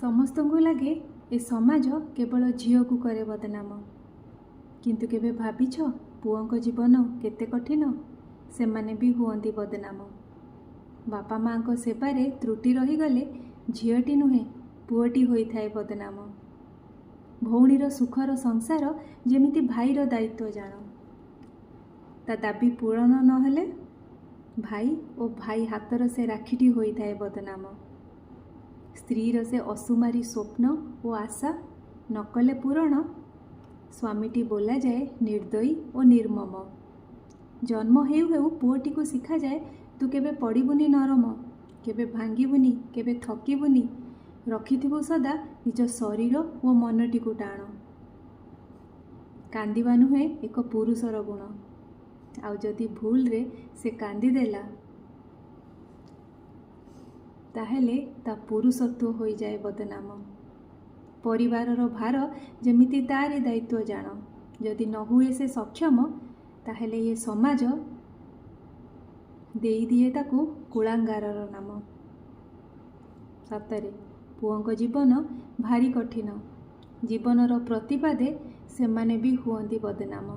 ସମସ୍ତଙ୍କୁ ଲାଗେ ଏ ସମାଜ କେବଳ ଝିଅକୁ କରେ ବଦନାମ। କିନ୍ତୁ କେବେ ଭାବିଛ ପୁଅଙ୍କ ଜୀବନ କେତେ କଠିନ? ସେମାନେ ବି ହୁଅନ୍ତି ବଦନାମ। ବାପା ମାଆଙ୍କ ସେବାରେ ତ୍ରୁଟି ରହିଗଲେ ଝିଅଟି ନୁହେଁ, ପୁଅଟି ହୋଇଥାଏ ବଦନାମ। ଭଉଣୀର ସୁଖର ସଂସାର ଯେମିତି ଭାଇର ଦାୟିତ୍ୱ ଜାଣ। ତା ଦାବି ପୂରଣ ନହେଲେ ଭାଇ ଓ ଭାଇ ହାତର ସେ ରାକ୍ଷୀଟି ହୋଇଥାଏ ବଦନାମ। ସ୍ତ୍ରୀର ସେ ଅସୁମାରୀ ସ୍ୱପ୍ନ ଓ ଆଶା ନକଲେ ପୂରଣ, ସ୍ୱାମୀଟି ବୋଲାଯାଏ ନିର୍ଦ୍ଦୟୀ ଓ ନିର୍ମମ। ଜନ୍ମ ହେଉ ହେଉ ପୁଅଟିକୁ ଶିଖାଯାଏ, ତୁ କେବେ ପଡ଼ିବୁନି ନରମ, କେବେ ଭାଙ୍ଗିବୁନି, କେବେ ଥକିବୁନି, ରଖିଥିବୁ ସଦା ନିଜ ଶରୀର ଓ ମନଟିକୁ ଟାଣ। କାନ୍ଦିବା ନୁହେଁ ଏକ ପୁରୁଷର ଗୁଣ। ଆଉ ଯଦି ଭୁଲରେ ସେ କାନ୍ଦିଦେଲା, ତାହେଲେ ତା ପୁରୁଷତ୍ୱ ହୋଇଯାଏ ବଦନାମ। ପରିବାରର ଭାର ଯେମିତି ତାରି ଦାୟିତ୍ୱ ଜାଣ। ଯଦି ନ ହୁଏ ସେ ସକ୍ଷମ, ତାହେଲେ ଏ ସମାଜ ଦେଇଦିଏ ତାକୁ କୁଳାଙ୍ଗାରର ନାମ। ସତରେ ପୁଅଙ୍କ ଜୀବନ ଭାରି କଠିନ। ଜୀବନର ପ୍ରତିପାଦେ ସେମାନେ ବି ହୁଅନ୍ତି ବଦନାମ।